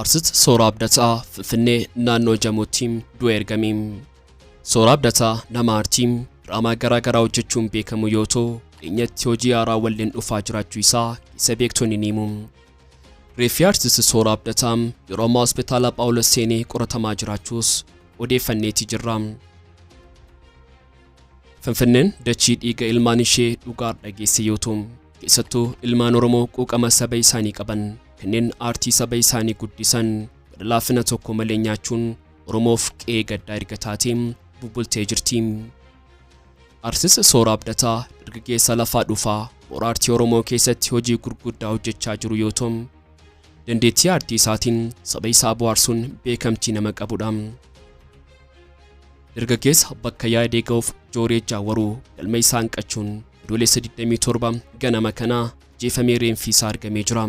Artist Sooraa Abdataa Finfinnee naannoo Jamootti du'ee argame. Sooraa Abdataa nama aartii diraamaa garaa garaa hojjechuun beekamu yoo ta'u, dhiyeenyatti hojii haaraa waliin dhufaa jiraachuu isaa keessa beektonni ni himu. Reeffi Artist Sooraa Abdataa yeroo ammaa hospitaala Phaawulos seenee qoratamaa jiraachuus odeeffanneeti jirra. Finfinneen dachii dhiiga ilmaan ishee dhugaa dhageesse yoo ta'u, keessattuu ilmaan Oromoo quuqama saba isaanii qaban kanneen aartii saba isaanii guddisan gara laafina tokko malee nyaachuun Oromoof qe'ee gaddaa erga taatee bubbultee jirti. Artist Sooraa Abdataa dargaggeessa lafaa dhufaa mooraa aartii Oromoo keessatti hojii gurguddaa hojjechaa jiru yoo ta'u, dandeettii aartii isaatiin saba isaa bohaarsuun beekamtii nama qabudha. Dargaggeessa bakka yaadee ga'uuf jooree jaawwaruu galma isaa hanqachuun Adoolessa 27 ganama kana ajjeefamee reenfi isaa argamee jira.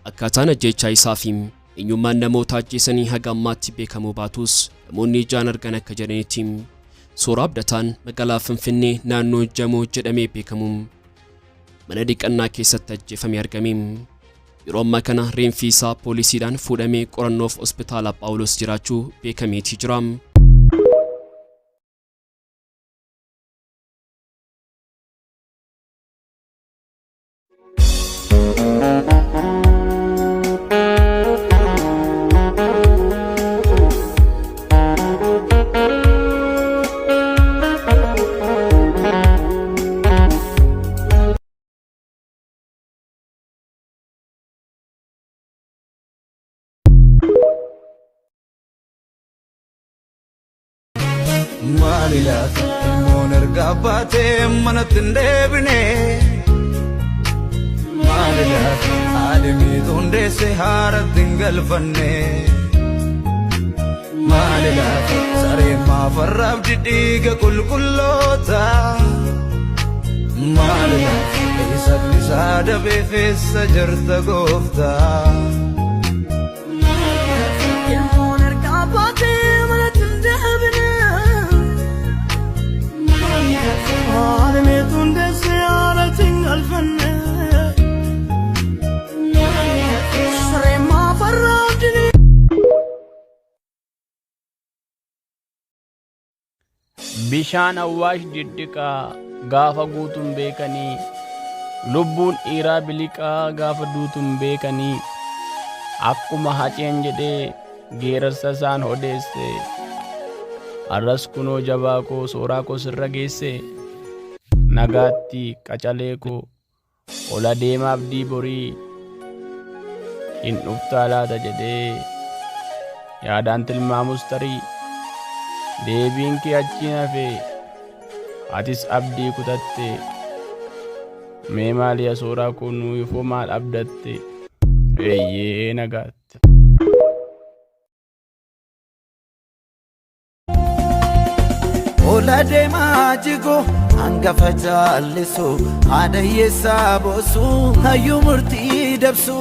Akkaataan ajjeechaa isaa fi eenyummaan namoota ajjeesanii haga ammaatti beekamuu baatus namoonni ijaan argan akka jedhanitti Sooraa Abdataan magaalaa Finfinnee naannoo Jamoo jedhamee beekamu mana dhiqannaa keessatti ajjeefamee argame. Yeroo ammaa kana reenfi isaa poolisiidhaan fuudhamee qorannoof hospitaala Phaawulos jiraachuu beekameetii jira. Maali laata ilmoon erga baatee manatti hin deebine. Maali laata haadhi miixuun deesse haaratti hin galfanne. Maali laata sareen maafarraaf didhiiga qulqulloota. Maali laata eessatti isaa dabee feessa jirta gooftaa. Ilmoon ergaa baatee manatti hin deebine. Haadha meetuun deessee haaratti hin galfanne. Saree maafarraa abdii. Bishaan Awwaash diddiqaa gaafa guutuun beekanii lubbuun dhiiraa biliqaa gaafa duutuun beekanii akkuma haceen jedhee geerarsa isaan odeesse har'as kunoo jabaa koo sooraa koo sirra geesse nagaatti qacalee koo ol adeema abdii borii hin dhuftaa laata jedhee yaadaan tilmaamus tarii deebiin kee achiin hafe atis abdii kutatte mee maali ya sooraa koo nuufoo maal abdatte eeyyee nagaatti. Ola deemaa jigoo hangafa jaallisu haadha hiyyeessaa boosu hayyuu murtii dabsu.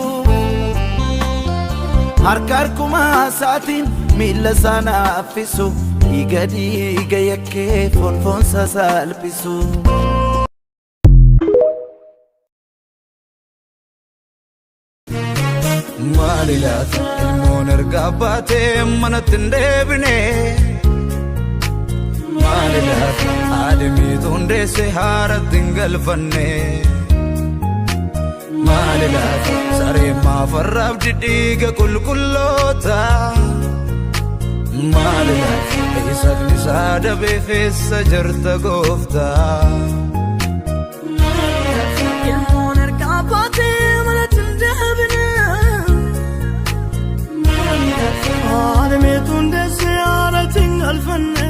Harka harkumaa isaatiin miila isaa naaffisu dhiiga dhiiga yakkee foon foonsa salphisu. Maali laata ilmoon erga baatee manatti hin deebine. Maali laata haadhi miixuun deesse haaratti hin galfanne. Maali laata sareen maafarraaf didhiiga qulqulloota. Maali laata eessatti isaa dabee feessa jirta gooftaa. Ilmoon ergaa baatee manatti hin deebine. Haadha meetuun deessee haaratti hin galfanne.